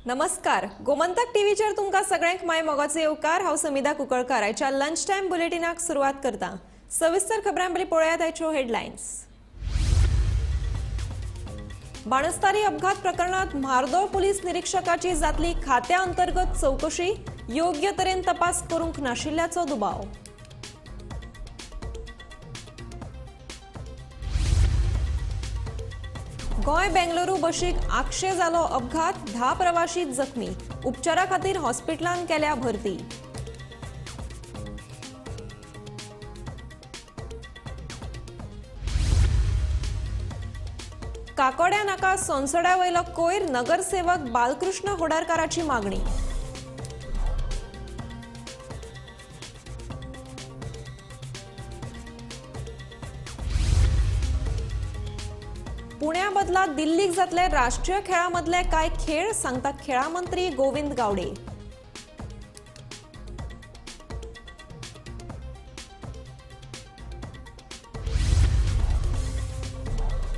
नमस्कार, गोमंतक टीव्हीचेर तुमकां सगळ्यांक माय मोगाचो येवकार. हांव समिधा कुंकळकार. आयच्या लंच टायम बुलेटिनाक सुरवात करता. सविस्तर खबरां पयलीं पळयात आयच्यो हेडलायन्स. बाणस्तारी अपघात प्रकरणात म्हार्दोळ पुलीस निरीक्षकाची जातली खात्या अंतर्गत चौकशी. योग्य तरेन तपास करूंक नाशिल्ल्याचो दुबाव. गोंय बेंगलुरू बशीक आक्षे जालो अपघात. 10 प्रवाशी जखमी. उपचारा खातीर हॉस्पिटलांत केल्या भरती. काकोड्या नाका सोनसड्या वयलो कोयर नगरसेवक बालकृष्ण होडारकाराची मागणी. पुण्या बदला दिल्लीक जातले राष्ट्रीय खेळां मदले कांय खेळ, सांगता खेळां मंत्री गोविंद गावडे.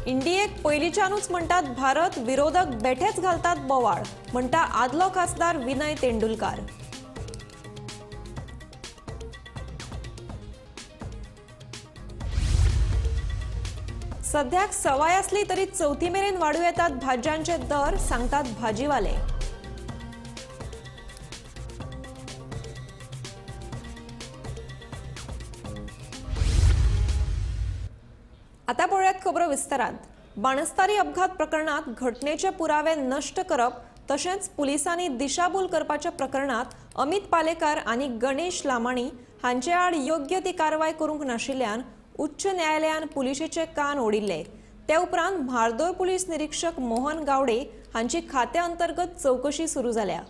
इंडियेक पयलींच्यानूच म्हणटात भारत, विरोधक बेठेच घालतात बोवाळ, म्हणटा आदलो खासदार विनय तेंडुलकार. सध्याक सवाय असली तरी चवथी मेरेन वाडू येतात भाज्यांचे दर, सांगतात भाजीवाले. आता पळोवयात खबरो विस्तारात. बाणस्तारी अपघात प्रकरणात घटनेचे पुरावे नश्ट करप तशेंच पुलिसांनी दिशाभूल करपाच्या प्रकरणात अमित पालेकार आनी गणेश लामाणी हांचे आड योग्य ती कारवाय करूंक नाशिल्ल्यान उच्च न्यायालयान पुलिशेचे कान ओडिल्ले. ते उपरांत म्हार्दोळ पुलीस निरीक्षक मोहन गावडे हांची खात्या अंतर्गत चौकशी सुरू जाल्या.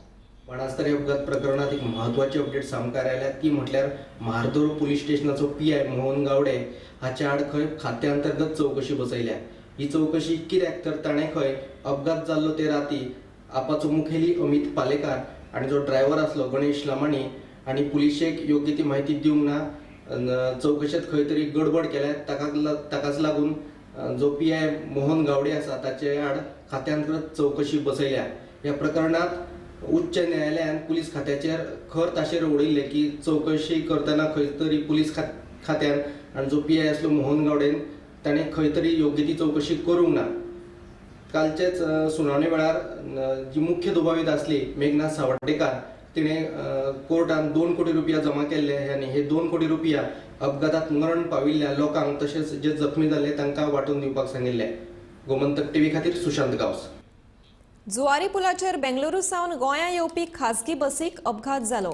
बाणस्तारी अपघात प्रकरणात एक म्हत्वाची अपडेट सामकार आयल्या ती म्हटल्यार Mardol police स्टेशनाचो PI Mohan Gawade हाच्या आड खंय खात्या अंतर्गत चौकशी बसयल्या. ही चौकशी कित्याक तर ताणें खंय अपघात जाल्लो ते राती आपाचो मुखेली अमित पालेकार आनी जो ड्रायव्हर आसलो गणेश लामाणी आनी पुलिशेक योग्य ती म्हायती दिवंक ना, चौकशेंत खंय तरी गडबड केल्या. ताकाच लागून जो PI Mohan Gawade आसा ताचे आड खात्यांतर्गत चौकशी बसयल्या. ह्या प्रकरणात उच्च न्यायालयान पुलीस खात्याचेर खर ताशेर उडयल्ले की चौकशी करतना खंय तरी पुलीस खात्यान आनी जो PI आसलो मोहन गावडेन ताणें खंय तरी योग्य ती चौकशी करूंक ना. कालचेच सुनावणे वेळार जी मुख्य दुबावीत आसली मेघना सावर्डेकार तिणें कोर्टान 2 कोटी रुपया जमा केल्ले आनी हे 2 कोटी रुपया अपघातात मरण पाविल्ल्या लोकांक तशेंच जे जखमी जाल्ले तांकां वांटून दिवपाक सांगिल्ले. गोमंतक टीव्ही खातीर सुशांत गांवस. जुवारी पुलाचेर बेंगलुरू सावन गोंया येवपी खासगी बसीक अपघात जालो.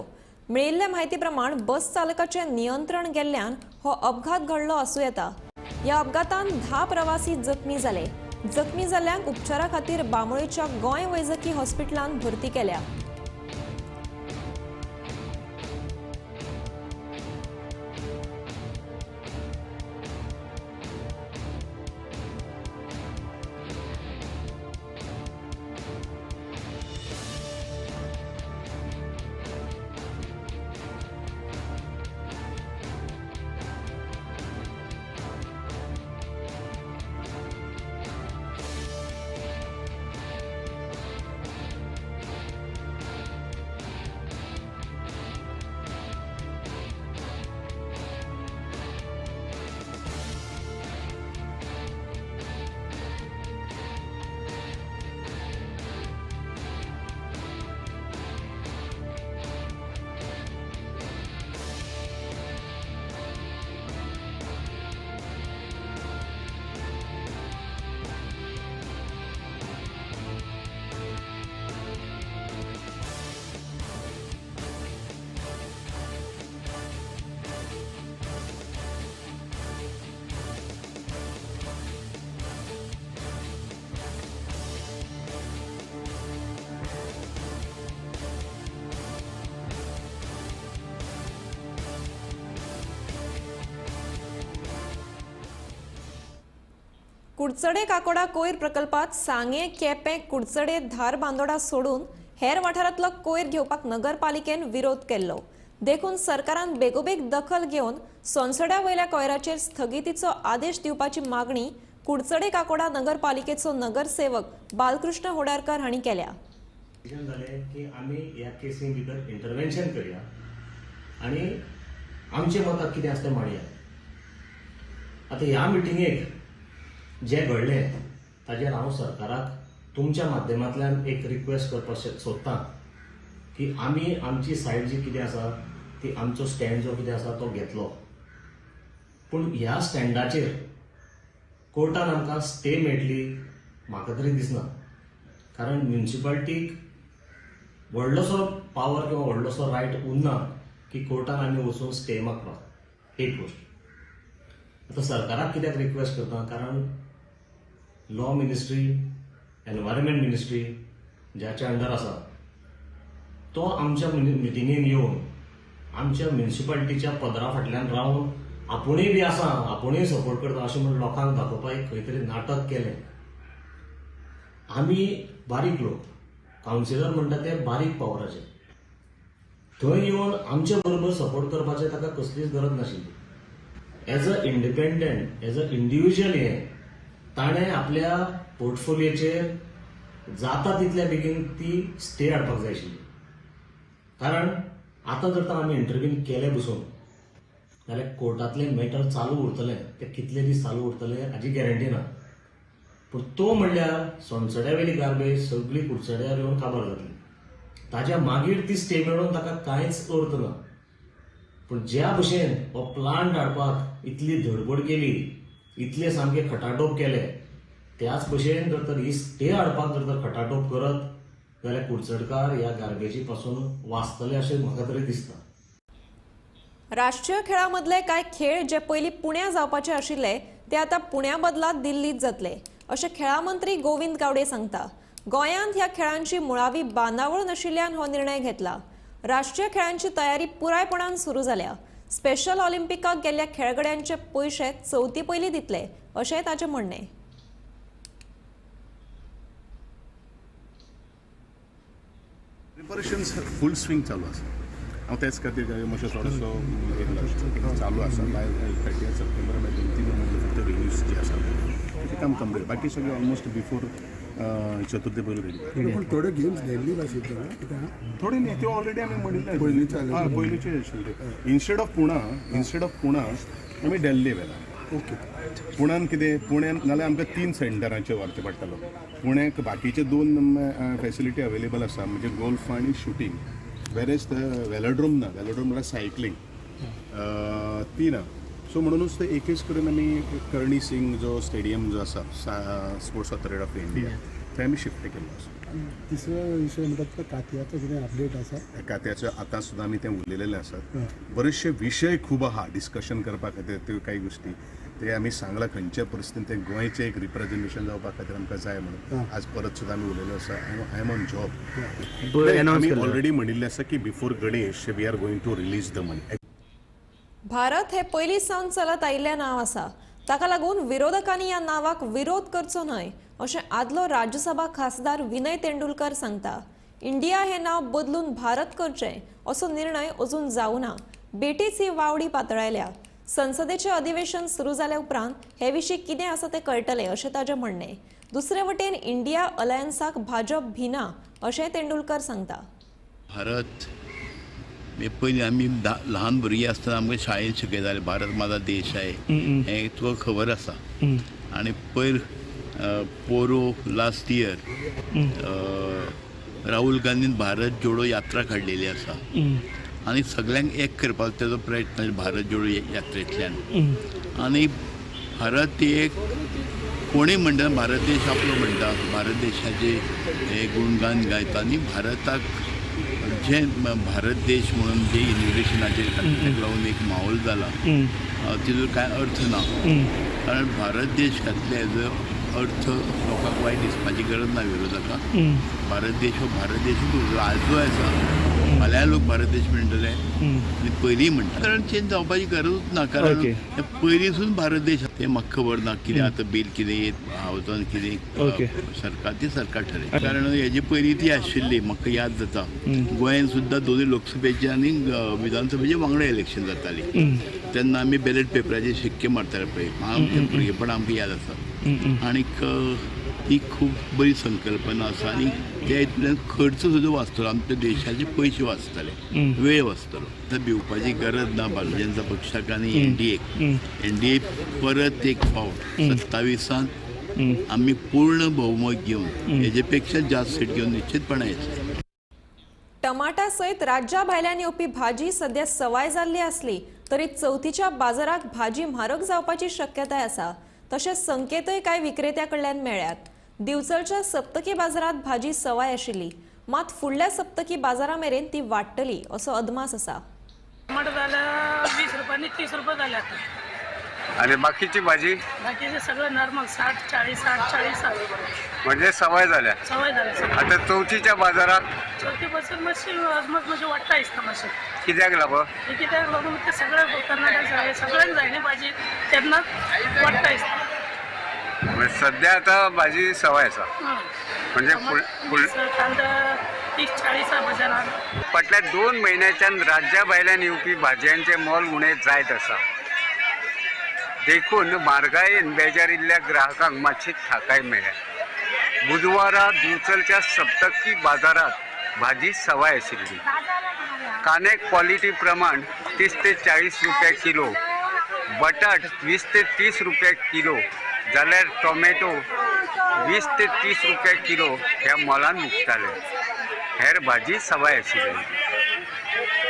मेळिल्ले म्हायती प्रमाण बस चालकाचें नियंत्रण गेल्ल्यान हो अपघात घडलो आसूं येता. ह्या अपघातान 10 प्रवासी जखमी जाले. जखमी जाल्ल्यांक उपचारा खातीर बांबोळेच्या गोंय वैजकी हॉस्पिटलांत भरती केल्या. कुडचडे काकोडा कोयर प्रकल्पात सांगे, केपें, कुडचडे, धारबांदोडा सोडून हेर वाठारांतलो कोयर घेवपाक नगरपालिकेन विरोध केल्लो. देखून सरकारान बेगोबेग दखल घेवन सोनसड्या वयल्या कोयराचेर स्थगितीचो आदेश दिवपाची मागणी कुडचडे काकोडा नगरपालिकेचो नगरसेवक बालकृष्ण होडारकर हांणी केल्या. डिसिजन जालें की आमी ह्या केसीन भितर इंटरवेन्शन करया आनी आमचें मत कितें आसा तें मांडया. आतां ह्या मिटिंगेक जें घडलें ताजेर हांव सरकाराक तुमच्या माध्यमांतल्यान एक रिक्वेस्ट करपाक सोदतां की आमी आमची सायड जी कितें आसा ती आमचो स्टँड जो कितें आसा तो घेतलो, पूण ह्या स्टँडाचेर कोर्टान आमकां स्टे मेळटली म्हाका तरी दिसना. कारण म्युनिसिपालिटीक व्हडलोसो पावर किंवा व्हडलोसो रायट उरना की कोर्टान आमी वचून स्टे मागपाक. एक गोश्ट आतां सरकाराक कित्याक रिक्वेस्ट करता, कारण लॉ मिनिस्ट्री, एनवायरमेंट मिनिस्ट्री ज्याच्या अंडर आसा तो आमच्या मिटिंगेन येवन आमच्या म्युनिसिपालिटीच्या पदरा फाटल्यान रावन आपुणूय बी आसा, आपुणूय सपोर्ट करता अशें म्हूण लोकांक दाखोवपाक एक खंय तरी नाटक केलें. आमी बारीक लोक, कावन्सिलर म्हणटा ते बारीक पावराचे, थंय येवन आमचे बरोबर सपोर्ट करपाचें ताका कसलीच गरज नाशिल्ली. As a independent, as a individual हें ताणें आपल्या पोर्टफोलियोचेर जाता तितल्या बेगीन ती स्टे हाडपाक जाय आशिल्ली. कारण आतां जर तर आमी इंटरव्हीन केलें बसून जाल्यार कोर्टांतलें मॅटर चालू उरतलें, ते कितले दीस चालू उरतले हाची गॅरंटी ना. पूण तो म्हणल्यार सोनसड्या वेली गार्बेज सगळी कुडचड्यार येवन काबार जातली, ताज्या मागीर ती स्टे मेळून ताका कांयच अर्थ ना. पूण ज्या भशेन हो प्लांट हाडपाक इतली धडपड केली, इतले सामके खटाटोप केले, त्याच भशेन जर तर ही स्टे हाडपाक जर तर खटाटोप करत जाल्यार कुडचडकार ह्या गार्बेजी पासून वाचतले अशें म्हाका तरी दिसता. राष्ट्रीय खेळां मदले कांय खेळ जे पयलीं पुण्या जावपाचे आशिल्ले ते आतां पुण्या बदला दिल्लीत जातले अशें खेळां मंत्री गोविंद गावडे सांगता. गोंयांत ह्या खेळांची मुळावी बांदावळ नाशिल्ल्यान हो निर्णय घेतला. राष्ट्रीय खेळांची तयारी पुरायपणान सुरू जाल्या. स्पेशल ऑलिम्पिकाक गेल्ल्या खेळगड्यांचे पयशे चवथी पयलीं दितले अशें ताचें म्हणणें. प्रिपरेशन्स फूल स्विंग चालू आसा. हांव तेच खातीर मातसो थोडोसो चालू आसा. बाय 30 सप्टेंबर मागीर 2-3 म्हयने फक्त रिव्यूज जे आसा ते काम कंप्लीट, बाकी सगळे ऑलमोस्ट बिफोर चतुर्थी पयलीं रेडी. पूण थोड्यो गेम्स दिल्ली आशिल्ल्यो, थोडी न्ही, त्यो ऑलरेडी आमी म्हणिल्ले पयलींचे आशिल्ले. इन्स्टेड ऑफ पुणा आमी दिल्ली व्हेला. ओके, पुण्यान कितें, पुण्यान नाल्यार आमकां 3 सेंटरांचेर व्हरचें पडटलो. पुण्याक बाकीचे 2 फॅसिलिटी अवेलेबल आसा, म्हणजे गोल्फ आनी शुटींग, वेरेज वेलोड्रोम ना. वेलोड्रोम म्हळ्यार सायकलींग ती ना. सो म्हणूनच ते एकच करून आमी करणी सिंग जो स्टेडियम जो आसा स्पोर्ट्स ऑथॉरिटी ऑफ इंडिया थंय आमी शिफ्ट केल्लो आसा. तिसरो विशय म्हणटात तो कात्याचो कितें अपडेट आसा? कात्याचो आतां सुद्दां आमी तें उलयलेलें आसात. बरेचशे विशय खूब आहा डिस्कशन करपा खातीर, त्यो कांय गोश्टी ते आमी सांगलां खंयच्या परिस्थितीन तें गोंयचें एक रिप्रेझेंटेशन जावपा खातीर आमकां जाय म्हणून आज परत सुद्दां आमी उलयलो आसा. I am on job. आमी ऑलरेडी म्हणिल्लें आसा की before Ganesh we are going to release the money. Bharat हे पयलीं सावन चलत आयिल्लें नांव आसा, ताका लागून विरोधकांनी ह्या नांवाक विरोध करचो न्हय अशें आदलो राज्यसभा खासदार विनय तेंडुलकर सांगता. इंडिया हे नांव बदलून भारत करचें असो निर्णय अजून जावना. बेटीच ही वावडी पातळायल्या. संसदेचें अधिवेशन सुरू जाल्या उपरांत हे विशीं कितें आसा तें कळटलें अशें ताचें म्हणणें. दुसरे वटेन इंडिया अलायन्साक भाजप भिना अशें तेंडुलकर सांगता. भारत पयलीं आमी ल्हान भुरगीं आसतना आमकां शाळेंत शिकयताले भारत माझा देश आहे हें तुका खबर आसा. आनी पयर पोरो लास्ट इयर राहुल गांधीन भारत जोडो यात्रा काडलेली आसा आनी सगळ्यांक एक करपाक तेजो प्रयत्न भारत जोडो यात्रेंतल्यान. आनी भारत एक कोणूय म्हणटा भारत देश आपलो म्हणटा, भारत देशाचे हे गुणगान गायता आनी भारताक जे भारत देश म्हणून जे इन्विटेशनाचेर ताका लागून एक माहोल जाला तितून कांय अर्थ ना. कारण भारत देश घातले हेजो अर्थ लोकांक वायट दिसपाची गरज ना विरोधकांक. भारत देश हो भारत देशूच उरलो, आजूय आसा, फाल्यां लोक भारत देश म्हणटले आनी पयलीं म्हणटा. कारण चेंज जावपाची गरजूच ना, कारण पयलींसून भारत देश तें म्हाका खबर ना कितें आतां बील कितें येत हावजान कितें सरकार ती सरकार ठरयता. कारण हेजे पयलीं ती आशिल्ली म्हाका याद जाता, गोंयान सुद्दां दोनूय लोकसभेचे आनी विधानसभेचे वांगडा इलेक्शन जाताली तेन्ना आमी बॅलेट पेपराचेर शिक्के मारताले पळय, आमचें भुरगेपण आमकां याद आसा. आनीक ही खूब बरी संकल्पना आसा आनी त्या हितूंतल्यान खर्च सुद्दां वाचतलो, आमच्या देशाचे पयशे वाचतले, वेळ वाचतलो. आतां भिवपाची गरज ना भारतीय जनता पक्षाक आनी एनडीएक. एनडीए परत एक फावट 27 आमी पूर्ण बहुमत घेवन हेजे पेक्षा जास्त सीट घेवन निश्चितपणान येतले. टमाटा सयत राज्या भायल्यान येवपी भाजी सध्या सवाय जाल्ली आसली तरी चवथीच्या बाजाराक भाजी म्हारग जावपाची शक्यताय आसा. तशेंच संकेतय कांय विक्रेत्या कडल्यान मेळ्ळ्यात. दिवचलच्या सप्तकी बाजारात भाजी सवाय आशिल्ली, मात फुडल्या सप्तकी बाजारा मेरेन ती वाडटली असो अदमास आसा. टमाटर झालं 20 रुपयांनी 30 रुपये झाले आता. आणि बाकीची भाजी? बाकीचे सगळं नॉर्मल 60 40 60 40 60. म्हणजे सवय झाल्या. सवय झाली सगळं. आता चवथीच्या बाजारात चौथीपासून मशी अजमत म्हणजे वाटता दिसता मातशें. कित्याक लागून? हे कित्याक लागून ते सगळ्या कर्नाटक जाय सगळ्यांक जाय न्ही भाजी तेन्ना वाडटा दिसता. म्हणजे सध्या आता भाजी सवाय आसा. म्हणजे कांदा 30 40 आहा बाजारात. फाटल्या 2 म्हयन्याच्यान राज्या भायल्यान येवपी भाजयांचे मोल उणें जायत आसा, देखून म्हारगायेन बेजारिल्ल्या ग्राहकांक मातशी थाकाय मेळ्ळ्या. बुधवारा दिवचलच्या सप्तकी बाजारात भाजी सवाय आशिल्ली. कांदे क्वॉलिटी प्रमाण 30 ते 40 रुपया किलो, बटाट 20 ते 30 रुपया किलो जाल्यार टोमॅटो 20 ते 30 रुपया किलो ह्या मोलान विकताले. हेर भाजी सवाय आशिल्ली.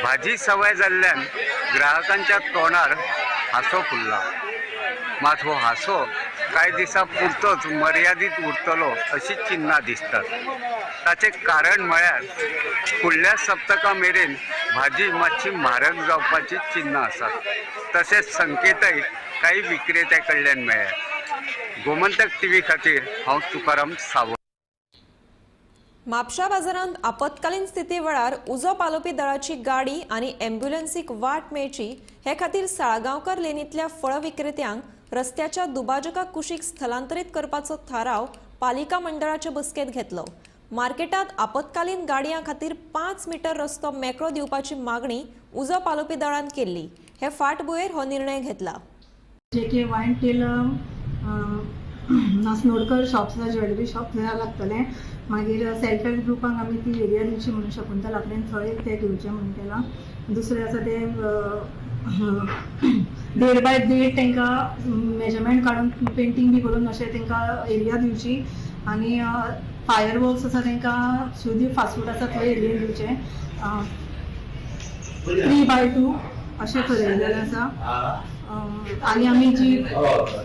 भाजी सवाय जाल्ल्यान ग्राहकांच्या तोंडार हांसो फुल्ला, मात हो हांसो कांय दिसां पुरतोच मर्यादीत उरतलो अशी चिन्हां दिसतात. ताचें कारण म्हळ्यार फुडल्या सप्तका मेरेन भाजी मातशी म्हारग जावपाची चिन्हां आसात. तशेंच संकेतय कांय विक्रेत्या कडल्यान मेळ्ळ्या. गोमंतक टीव्ही खातीर हांव तुकाराम सावंत. म्हापशा बाजारांत आपत्कालीन स्थिती वेळार उजो पालोवपी दळाची गाडी आनी एम्ब्युलन्सीक वाट मेळची हे खातीर साळगांवकर लेनींतल्या फळ विक्रेत्यांक रस्त्याच्या दुभाजका कुशीक स्थलांतरीत करपाचो थाराव पालिका मंडळाचे बसकेंत घेतलो. मार्केटांत आपत्कालीन गाडयां खातीर 5 मीटर रस्तो मेकळो दिवपाची मागणी उजो पालोवपी दळान केल्ली. हे फाटभुंयेर हो निर्णय घेतला. जे के वायन टील नासनोडकर शॉप्स आसा, ज्वेलरी शॉप थंय लागतलें. मागीर सेल्फ हेल्प ग्रुपांक आमी ती एरिया दिवची म्हणून शकुंतला कडेन थंय ते घेवचें म्हणून केलां. दुसरें आसा ते 1.5 बाय 1.5 तांकां मेजरमेंट काडून पेंटींग बी करून अशें तांकां एरिया दिवची. आनी फायर वर्क्स आसा तांकां सुदीप फास्ट फूड आसा थंय एरिया दिवचें 3 बाय 2 अशें ठरयलेलें आसा. आनी आमी जी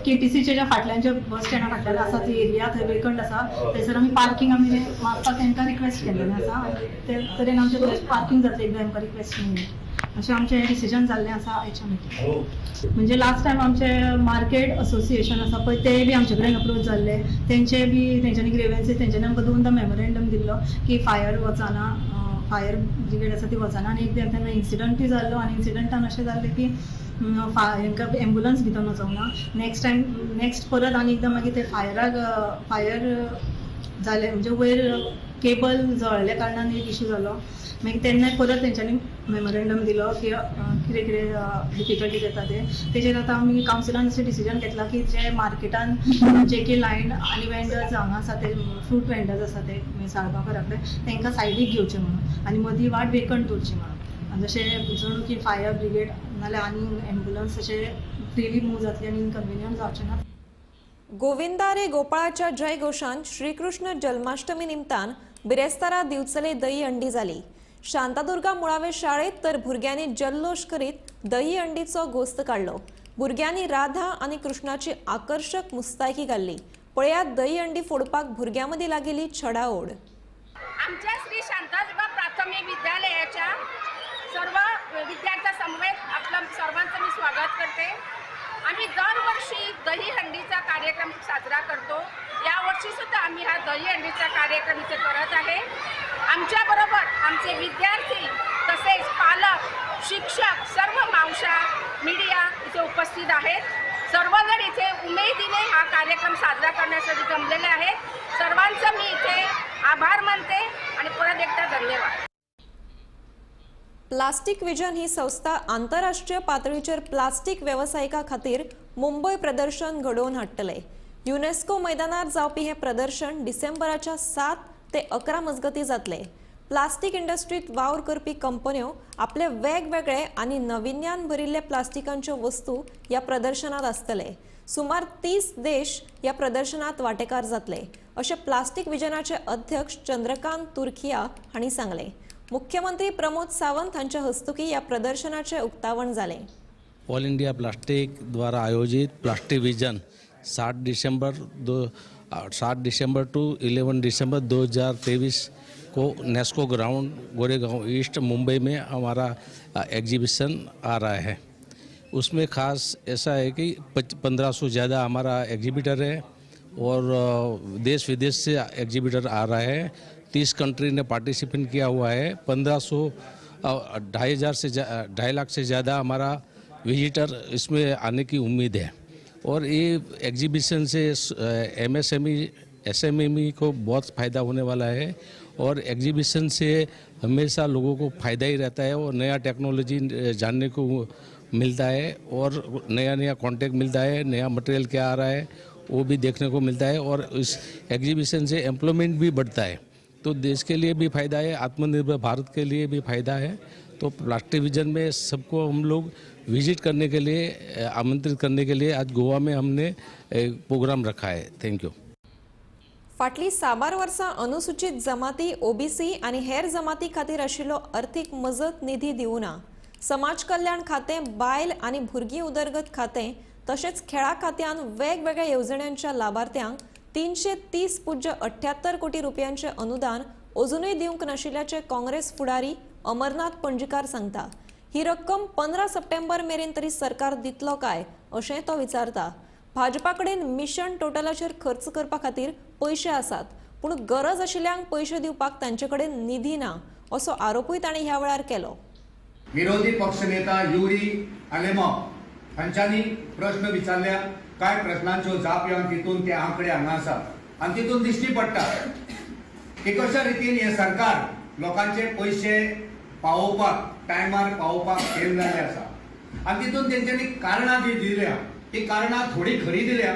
केटीसीच्या ज्या फाटल्यान ज्या बस स्टँडा फाटल्यान आसा ती एरिया थंय वेकंट आसा, थंयसर आमी पार्कींग आमी मागपाक तांकां रिक्वेस्ट केल्लें आसा. आनी ते तरेन आमचें थंय पार्कींग जातलें एकदां आमकां रिक्वेस्ट मेळ्ळी अशें आमचें डिसिजन जाल्लें आसा आयच्या मिटींग. म्हणजे लास्ट टायम आमचें मार्केट असोसिएशन आसा पळय ते बी आमचे कडेन अप्रोच जाल्ले, तेंचे बी तेंच्यांनी ग्रिवन्सीस तेंच्यांनी आमकां 2 मेमोरेंडम दिल्लो की फायर वचना, फायर ब्रिगेड आसा ती वचना. आनी एकदां तेन्ना इन्सिडंटूय जाल्लो आनी इन्सिडंटान अशें जाल्लें की हांकां एम्बुलन्स भितर वचोंक ना. नेक्स्ट टायम नेक्स्ट परत आनी एकदां मागीर ते फायराक फायर जालें म्हणजे वयर केबल जळ्ळ्या कारणान एक इशू जालो. मागीर तेन्नाय परत तेंच्यांनी मेमोरेंडम दिलो की कितें कितें डिफिकल्टीज येता ते. तेजेर आतां आमी कावन्सिलान अशें डिसिजन घेतलां की जे मार्केटान जे के लायन आनी वेंडर्स हांगा आसा ते फ्रूट वेंडर्स आसा ते साळगांवकरा कडेन तांकां सायडीक घेवचें म्हणून आनी मदीं वाट वेकंट दवरची म्हणून. आनी जशें जणू की फायर ब्रिगेड नाल्यार आनी एम्बुलन्स अशें फ्रिली मूव जातली आनी इनकन्विनियंट जावचें ना. गोविंदा रे गोपाळाच्या जयघोषान श्रीकृष्ण जन्माष्टमी निमतान बिरेस्तारा दिवचले दही अंडी जाली. शांतादुर्गा मुळावे शाळेत तर भुरग्यांनी जल्लोष करीत दही अंडीचो गोस्त काडलो. भुरग्यांनी राधा आनी कृष्णाची आकर्षक मुस्तायकी घाल्ली. पळयात दही अंडी फोडपाक भुरग्यां मदीं लागिल्ली छडाओड. आमच्या श्री शांतादुर्गा प्राथमिक विद्यालयाच्या सर्व विद्यार्थ्यांसमवेत आपलं सर्वांचं मी स्वागत करते. आम्ही दरवर्षी दहीहंडीचा कार्यक्रम साजरा करतो. यावर्षीसुद्धा आम्ही हा दहीहंडीचा कार्यक्रम इथे करत आहे. आमच्याबरोबर आमचे विद्यार्थी तसेच पालक, शिक्षक, सर्व मावशा, मीडिया इथे उपस्थित आहेत. सर्वजण इथे उमेदीने हा कार्यक्रम साजरा करण्यासाठी जमलेले आहेत. सर्वांचं मी इथे आभार मानते आणि परत एकदा धन्यवाद. प्लास्टिक विजन ही संस्था आंतरराष्ट्रीय पातळीचेर प्लास्टिक वेवसायिका खातीर मुंबय प्रदर्शन घडोवन हाडटले. युनेस्को मैदानार जावपी हें प्रदर्शन डिसेंबराच्या 7 ते 11 मजगतीं जातलें. प्लास्टीक इंडस्ट्रीत वावर करपी कंपन्यो आपले वेगवेगळे आनी नविन्यान भरिल्ले प्लास्टिकांच्यो वस्तू ह्या प्रदर्शनात आसतले. सुमार 30 देश ह्या प्रदर्शनात वांटेकार जातले अशें प्लास्टीक विजनाचे अध्यक्ष चंद्रकांत तुर्खिया हांणी सांगलें. मुख्यमंत्री प्रमोद सावंत हांच्या हस्तुकीं ह्या प्रदर्शनाचें उक्तावण जालें. ऑल इंडिया प्लास्टिक द्वारा आयोजित प्लास्टिक विजन 7 दिसंबर टू 11 दिसंबर 2023 को नेस्को ग्राउंड गोरेगांव ईस्ट मुंबई में हमारा एग्जीबिशन आ रहा है. उसमें ख़ास ऐसा है कि 1500 ज़्यादा हमारा एग्जीबिटर है और देश विदेश से एग्जीबिटर आ रहा है. 30 कंट्री ने पार्टिसिपेंट किया हुआ है. 1500 2.5 लाख से ज़्यादा हमारा विजिटर इसमें आने की उम्मीद है. और ये एग्जीबिशन से एमएसएमई एसएमएमई को बहुत फ़ायदा होने वाला है और एग्जीबिशन से हमेशा लोगों को फ़ायदा ही रहता है और नया टेक्नोलॉजी जानने को मिलता है और नया नया कांटेक्ट मिलता है, नया मटेरियल क्या आ रहा है वो भी देखने को मिलता है और इस एग्जीबिशन से एम्प्लॉयमेंट भी बढ़ता है. तो देश के लिए भी फ़ायदा है, आत्मनिर्भर भारत के लिए भी फ़ायदा है. तो प्लास्टिक विजन में सबको हम लोग विजिट करने के लिए आमंत्रित करने के लिए आज गोवा में हमने एक प्रोग्राम रखा है. Thank you. फाटली साबार वर्सां अनुसूचित जमाती, ओबीसी आनी हेर जमाती खातीर आशिल्लो अर्थीक मजत निधी दिवना. समाज कल्याण खातें, बायल आनी भुरगीं उदरगत खातें तशेंच खेळा खात्यान वेगवेगळ्या येवजण्यांच्या लाभार्थ्यांक 330.78 कोटी रुपयांचें अनुदान अजुनूय दिवंक नाशिल्ल्याचें काँग्रेस फुडारी अमरनाथ पणजीकार सांगता. ही रक्कम 15 सप्टेंबर मेरेन तरी सरकार दितलो काय अशें तो विचारता. भाजपा कडेन मिशन टोटलाचेर खर्च करपा खातीर पयशे आसात, पूण गरज आशिल्ल्यांक पयशे दिवपाक तांचे कडेन निधी ना असो आरोपूय तांणी ह्या वेळार केलो. विरोधी पक्षनेता युरी आलेमाव हांच्यांनी प्रश्न विचारल्या. कांय प्रश्नांच्यो जाप येवन तितून ते आंकडे हांगा आसात आनी तितून दिश्टी पडटा की कशा रितीन हें सरकार लोकांचे पयशे पावोवपाक टायमार पावोवपाक फेल जाल्लें आसा. आनी तितून तेंच्यांनी कारणां जी दिल्या ती कारणां थोडी खरी दिल्या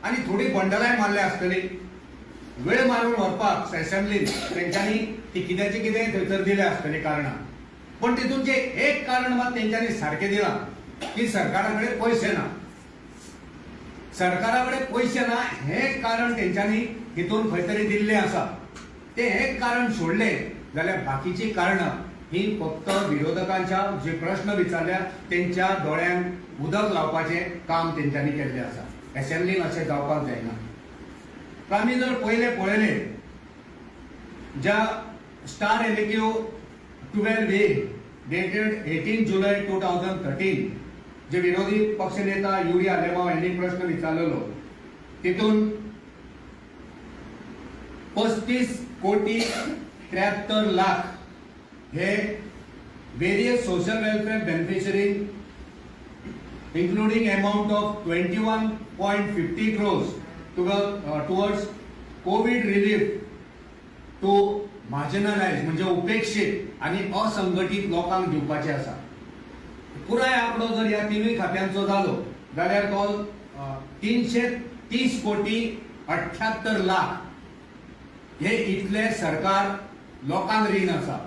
आनी थोडी बंडलाय मारल्या आसतली. वेळ मारून व्हरपाक एसेंब्लीन तेंच्यांनी ती कित्याचें कितें थंयसर दिल्या आसतली कारणां, पूण तितून जें एक कारण मात तेंच्यांनी सारकें दिलां की सरकारा कडेन पयशे ना. सरकारा कडेन पयशे ना हें कारण तेंच्यांनी हितून खंय तरी दिल्लें आसा. तें हें कारण सोडलें जाल्यार बाकीचीं कारणां ही फक्त विरोधकांच्या जे प्रश्न विचारल्या तेंच्या दोळ्यांक उदक लावपाचें काम तेंच्यांनी केल्लें आसा. एसेंब्लीन अशें जावपाक जायना. आमी जर पयलें पळयलें ज्या star LAQ 12A dated 18 जुलय 2013 जे विरोधी पक्षनेता युरी आलेमाव यांनी प्रश्न विचारलेलो तितून 35 कोटी 73 लाख हे various social welfare beneficiary including amount of 21.50 crores towards COVID relief to marginalise म्हणजे उपेक्षित आनी असंघटीत लोकांक दिवपाचे आसा. पुराय आंकडो जर ह्या तिनूय खात्यांचो जालो जाल्यार तो 330 कोटी 78 लाख हे इतले सरकार लोकांक रीण आसा.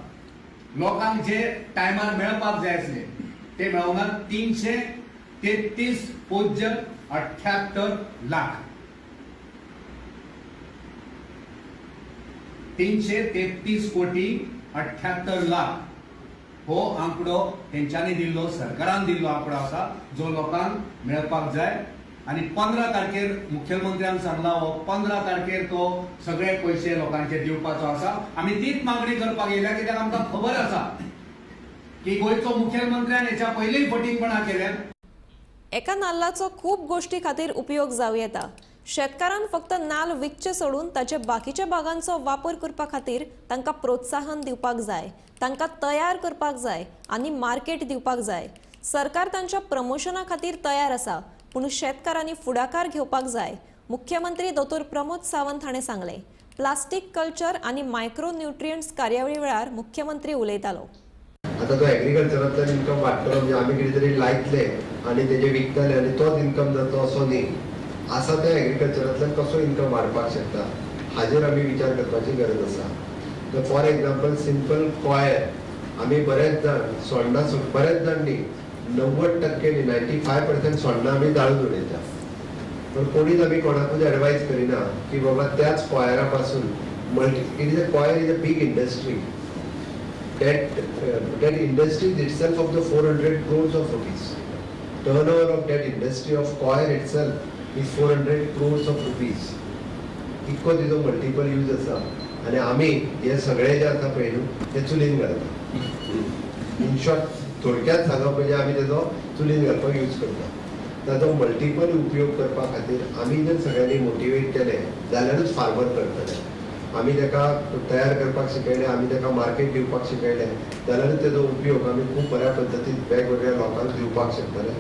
लोकांक जे टायमार मेळपाक जाय आसले ते मेळोना. 333.78 लाख 333 कोटी 78 लाख हो आंकडो तेंच्यांनी दिल्लो, सरकारान दिल्लो आंकडो आसा जो लोकांक मेळपाक जाय. आनी 15 तारखेर मुख्यमंत्र्यान सांगला हो 15 तारखेर तो सगळे पयशे लोकांचे दिवपाचो आसा. आमी तीच मागणी करपाक येयल्या कित्याक आमकां खबर आसा की गोंयचो मुख्यमंत्र्यान हेच्या पयलीं फटींगपणां केल्या. एका नाल्लाचो खूब गोष्टी खातीर उपयोग जावं येता. शेतकारान फक्त नाल विकचे सोडून ताचे बाकीच्या भागांचो वापर करपा खातीर तांकां प्रोत्साहन दिवपाक जाय, तांकां तयार करपाक जाय आनी मार्केट दिवपाक जाय. सरकार तांच्या प्रमोशना खातीर तयार आसा, पूण शेतकारांनी फुडाकार घेवपाक जाय. मुख्यमंत्री दोतोर प्रमोद सावंत हाणें सांगलें. प्लास्टीक कल्चर आनी मायक्रो न्युट्रियंट्स कार्यावळी वेळार मुख्यमंत्री उलयतालो. आतां तो एग्रीकल्चरांतल्यान इन्कम वाडटलो म्हणजे आमी कितें तरी लायतले आनी तेजे विकतले आनी तोच इन्कम जातलो असो न्ही. आसा त्या एग्रीकल्चरांतल्यान कसो इन्कम वाडपाक शकता हाजेर आमी विचार करपाची गरज आसा. फॉर एक्झाम्पल सिंपल कॉयर आमी बरेच जाण सोण्णां, बरेच जाण न्ही, 90% न्ही 95% सोण्णां आमी जाळून उडयता, पण कोणीच आमी कोणाकूच एडवायज करिना की बाबा त्याच कॉयरा पासून multi it is a coir is a big industry that industry itself of the 400 crores of rupees. Turnover of that industry of coir itself is 400 crores of rupees. इतको तिजो मल्टिपल यूज आसा आनी आमी हे सगळे जे आसा पळय न्हू ते चुलीन घालता. इन शॉर्ट थोडक्यात सांगप म्हणजे आमी तेजो चुलीन घालपाक यूज करता. ताजो मल्टिपल उपयोग करपा खातीर आमी जर सगळ्यांनी मोटिवेट केलें जाल्यारूच फार्मर करतले. आमी ताका तयार करपाक शिकयलें, आमी ताका मार्केट दिवपाक शिकयलें जाल्यारूच तेजो उपयोग आमी खूब बऱ्या पद्दतीन वेगवेगळ्या लोकांक दिवपाक शकतले.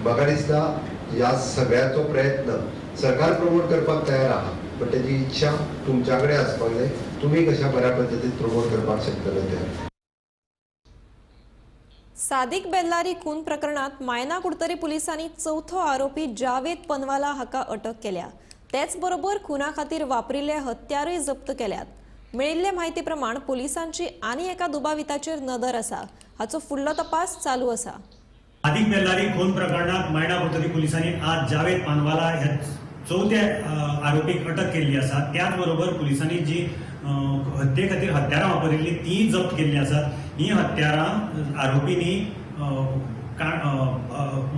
म्हाका दिसता ह्या सगळ्याचो प्रयत्न सरकार प्रमोट करपाक तयार आहा, पण तेजी इच्छा तुमच्या कडेन आसपाक जाय, तुमी कशा बऱ्या पद्दतीन प्रमोट करपाक शकतले ते. सादिक बेल्लारी खून प्रकरणात मायना कुडतरी पुलिसांनी चवथो आरोपी जावेद पनवाला हाका अटक केल्या. तेच बरोबर खुना खातीर वापरिल्ले हत्यारूय जप्त केल्यात. मेळिल्ले म्हायती प्रमाण पुलिसांची आनी एका दुबाविताचेर नदर आसा. हाचो फुडलो तपास चालू आसा. सादिक बेल्लारी खून प्रकरणात मायणा कुडतरी पुलिसांनी आज जावेद पानवाला ह्या चवथ्या आरोपीक अटक केल्ली आसा. त्याच बरोबर पुलिसांनी जी हत्ये खातीर हत्यारां वापरिल्ली ती जप्त केल्ली आसात. ही हत्यारां आरोपींनी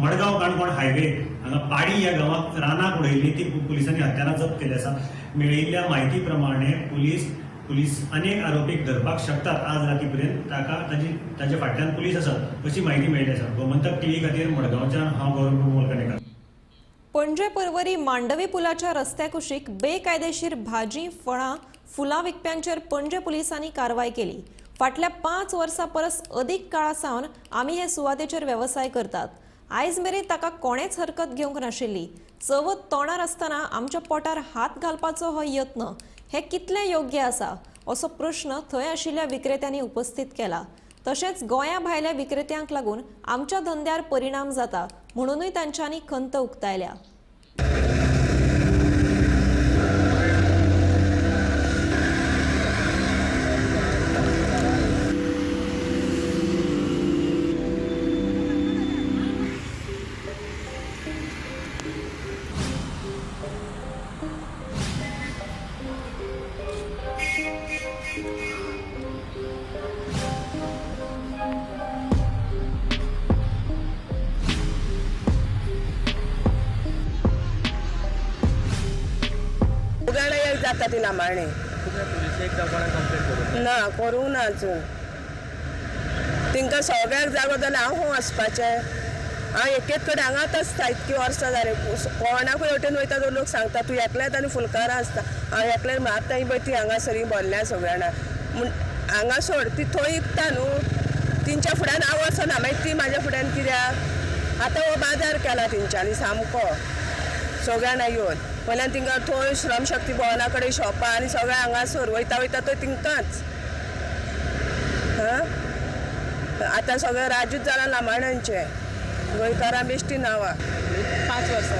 मडगांव काणकोण हायवे हांगा पाडी ह्या गांवांत रानाक उडयल्ली ती पुलिसांनी हत्यारां जप्त केली आसा. मेळिल्ल्या म्हायती प्रमाणे पुलीस अनेक आरोपीक धरपाक शकतात आज राती पर्यंत. ताका ताच्या फाटल्यान पुलीस आसात अशी म्हायती मेळिल्ली आसा. गोमंतक टीव्ही खातीर मडगांवच्यान हांव गौरव मोलकणेकर. पणजे पर्वरी मांडवी पुलाच्या रस्त्या कुशीक बेकायदेशीर भाजी, फळां, फुलां विकप्यांचेर पणजे पुलिसांनी कारवाय केली. फाटल्या 5 वर्सां परस अदीक काळा सावन आमी हे सुवातेचेर वेवसाय करतात. आयज मेरेन ताका कोणेच हरकत घेवंक नाशिल्ली. चवथ तोंडार आसतना आमच्या पोटार हात घालपाचो हो यत्न हे कितलें योग्य आसा असो प्रश्न थंय आशिल्ल्या विक्रेत्यांनी उपस्थित केला. तशेंच गोंया भायल्या विक्रेत्यांक लागून आमच्या धंद्यार परिणाम जाता म्हणूनय तांच्यांनी खंत उक्तायल्या. जाता ती लांबाणे ना करूंक ना अजून. तांकां सगळ्याक जागो जाल्यार हांव खंय वचपाचें? हांव एकेच कडेन हांगाच आसता इतकी वर्सां जालीं. कोणाकूय वटेन वयता तो लोक सांगता तूं एकल्याच आनी फुलकारां आसता. हांव एकल्यान आतां ही पळय ती हांगासर भरल्या सगळ्या जाणां म्हूण हांगा सोड ती थंय विकता न्हू. तेंच्या फुड्यान हांव वचना, मागीर ती म्हाज्या फुड्यान कित्याक? आतां हो बाजार केला तेंच्यांनी सामको सगळ्या जाणां येवन. वयल्यान तिंका थंय श्रमशक्ती भवना कडेन शॉपां आनी सगळें हांगासर वयता वयता थंय तिंकाच. आतां सगळें राजूच जालां लांबाण्यांचें, गोंयकारां बेश्टी नांवां. 5 वर्सां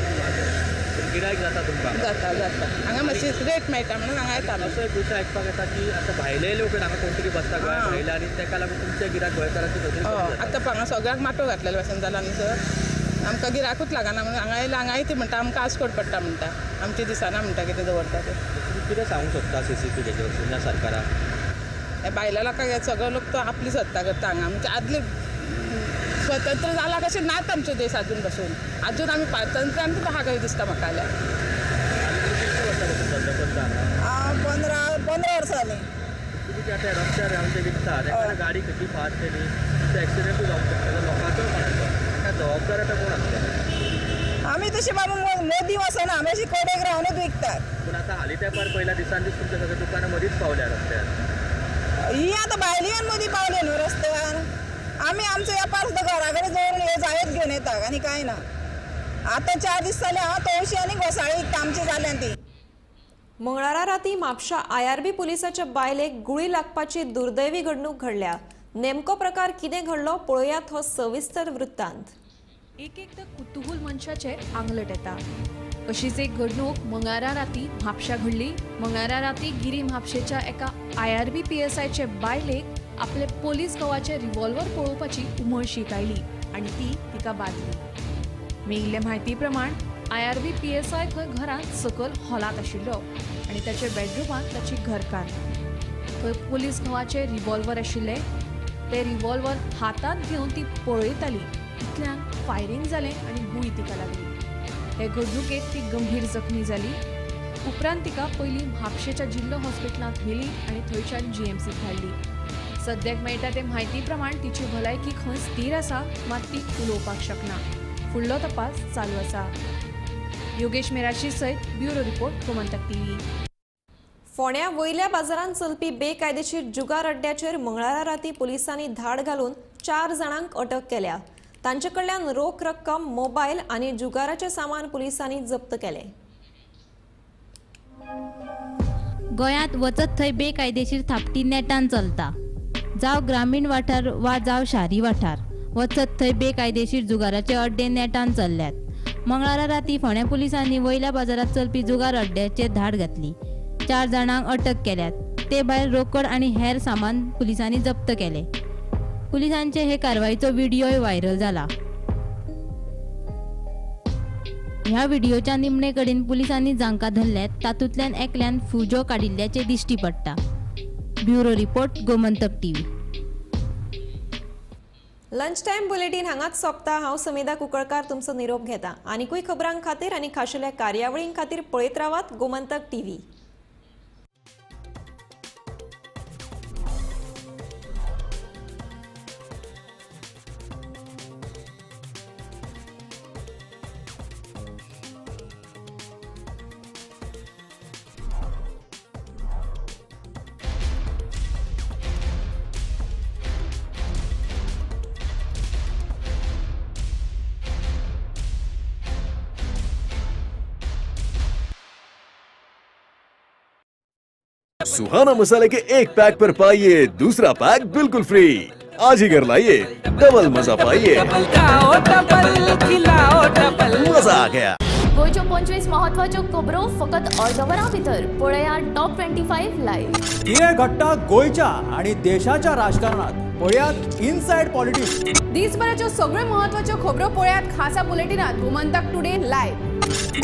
गिरायक जाता तुमकां? जाता जाता. हांगा मातशी रेट मेळटा म्हणून हांगा येता. असो एक दुसरो आयकपाक येता की आतां भायले लोक हांगा कोण तरी बसता गोंया भायले आनी ताका लागून तुमचे गिरायक गोंयकारांचे. आतां हांगा सगळ्याक माटो घातलेले भाशेन जाला न्ही सर. आमकां गिरायकूच लागना म्हणून हांगा येयला. हांगाय ती म्हणटा आमकां आस्कोट पडटा म्हणटा, आमचे दिसना म्हणटा कितें दवरता तें. तुमी कितें सांगूंक सोदता सीसीपी हेजेर सरकाराक? हे भायल्या लोकांक सगळो लोक तो आपली सत्ता करता हांगा. आमचे आदले स्वतंत्र जाला कशें नात आमचे देश अजून पासून. अजून आमी पारतंत्र्यान आहा कशें दिसता म्हाका जाल्यार. 15 वर्सां जालीं. तुमी जे आतां रस्त्यार आमचे विकता ताका गाडी कितली फास्ट केली एक्सिडेंटूय जावंक शकता लोकांचो ताका जबाबदार आतां कोण आसता? आमी तशी बाबा मोदी वचना, आमी अशी कडेक रावनूच विकतात. पूण आतां हालीं तेंपार पयल्या दिसान दीस तुमच्या सगळ्या दुकानां मदींच पावल्या रस्त्यार. ही आतां भायली येवन मदीं पावले न्हू रस्त्यार. आमी आमचो वेपार सुद्दां घरा कडेन दवरून हे जायत घेवन येता आनी कांय ना. आतां 4 दीस जाले हांव तवशी आनी घोसाळी विकता आमची जाल्या ती. मंगळारा राती म्हापशा आयआरबी पुलिसाच्या बायलेक गुळी लागपाची दुर्दैवी घडणूक घडल्या. नेमको प्रकार कितें घडलो पळोवयात हो सविस्तर वृत्तांत. एक एकदां कुतूहल मनशाचे आंगलट येता. अशीच एक घडणूक मंगळारा राती म्हापशा घडली. मंगळारा राती गिरी म्हापशेच्या एका IRB PSIचे बायलेक आपले पोलीस घोवाचे रिव्हॉल्वर पळोवपाची उमळशीक आयली आनी ती तिका बादली. मेळिल्ले म्हायती प्रमाण IRB PSI खंय घरांत सकयल हॉलांत आशिल्लो आनी ताच्या बेडरुमांत ताची घरकान्न. थंय पोलीस घोवाचे रिव्हॉल्वर आशिल्ले. ते रिव्हॉल्वर हातांत घेवन ती पळयताली. इतल्यान फायरींग जालें आनी गुळी तिका लागली. हे घडणुकेंत ती गंभीर जखमी जाली. उपरांत तिका पयलीं म्हापशेच्या जिल्लो हॉस्पिटलांत व्हेली आनी थंयच्यान GMCत धाडली. सद्याक मेळटा ते म्हायती प्रमाण तिची भलायकी खंय स्थीर आसा, मात ती उलोवपाक शकना. फुडलो तपास चालू आसा. योगेश मेराशी सयत ब्युरो रिपोर्ट, गोमंतक टीव्ही. फोंड्या वयल्या बाजारांत चलपी बेकायदेशीर जुगार अड्ड्याचेर मंगळारा राती पुलिसांनी धाड घालून 4 जाणांक अटक केल्या. तांचे कडल्यान रोख रक्कम, मोबायल आनी जुगाराचें सामान पुलिसांनी जप्त केलें. गोंयांत वचत थंय बेकायदेशीर थापटी नेटान चलता. जावं ग्रामीण वाठार वा जावं शारी वाठार, वचत थंय बेकायदेशीर जुगाराचे अड्डे नेटान चल्ल्यात. मंगळारा राती फोंड्या पुलिसांनी वयल्या बाजारांत चलपी जुगार अड्ड्याचेर धाड घातली. 4 जाणांक अटक केल्यात. ते भायर रोकड आनी हेर सामान पुलिसांनी जप्त केलें. पुलिसांचे हे कारवाईचो व्हिडिओय व्हायरल जाला. ह्या व्हिडिओच्या निमणे कडेन पुलिसांनी जांकां धरल्यात तातूंतल्यान एकल्यान फुजो काडिल्ल्याचें दिश्टी पडटा. Bureau report, Gomantak TV. Lunch time bulletin हांगाच सोंपता. हांव समिधा कुंकळकार तुमचो निरोप घेता. आनीकूय खबरां खातीर आनी खाशेल्या कार्यावळीं खातीर पळयत रावात गोमंतक टीव्ही. सुहाना मसाले के एक पैक पर पाइए दूसरा पैक बिल्कुल फ्री. आज ही घर लाइए, डबल मजा पाइए. मजा आ गया. गोंयच्यो 25 महत्वाच्यो खबरो फकत अर्द वरां भितर पळया टॉप 25 लायव्ह. कितें घडटा गोंयच्या आनी देशाच्या राजकारणात पळयात इनसायड पॉलिटिक्स. दिसभराच्यो सगळ्यो महत्वाच्यो खबरो पळयात खासा बुलेटिनात गोमंतक टुडे लायव्ह.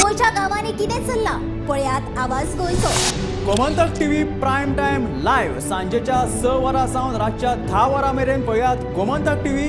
गोंयच्या गांवांनी कितें चल्लां पळयात आवाज गोंयचो. Gomantak TV prime time live सांजेच्या 6 वरां सावन रातच्या 10 वरां मेरेन पळयात गोमंतक टीव्ही.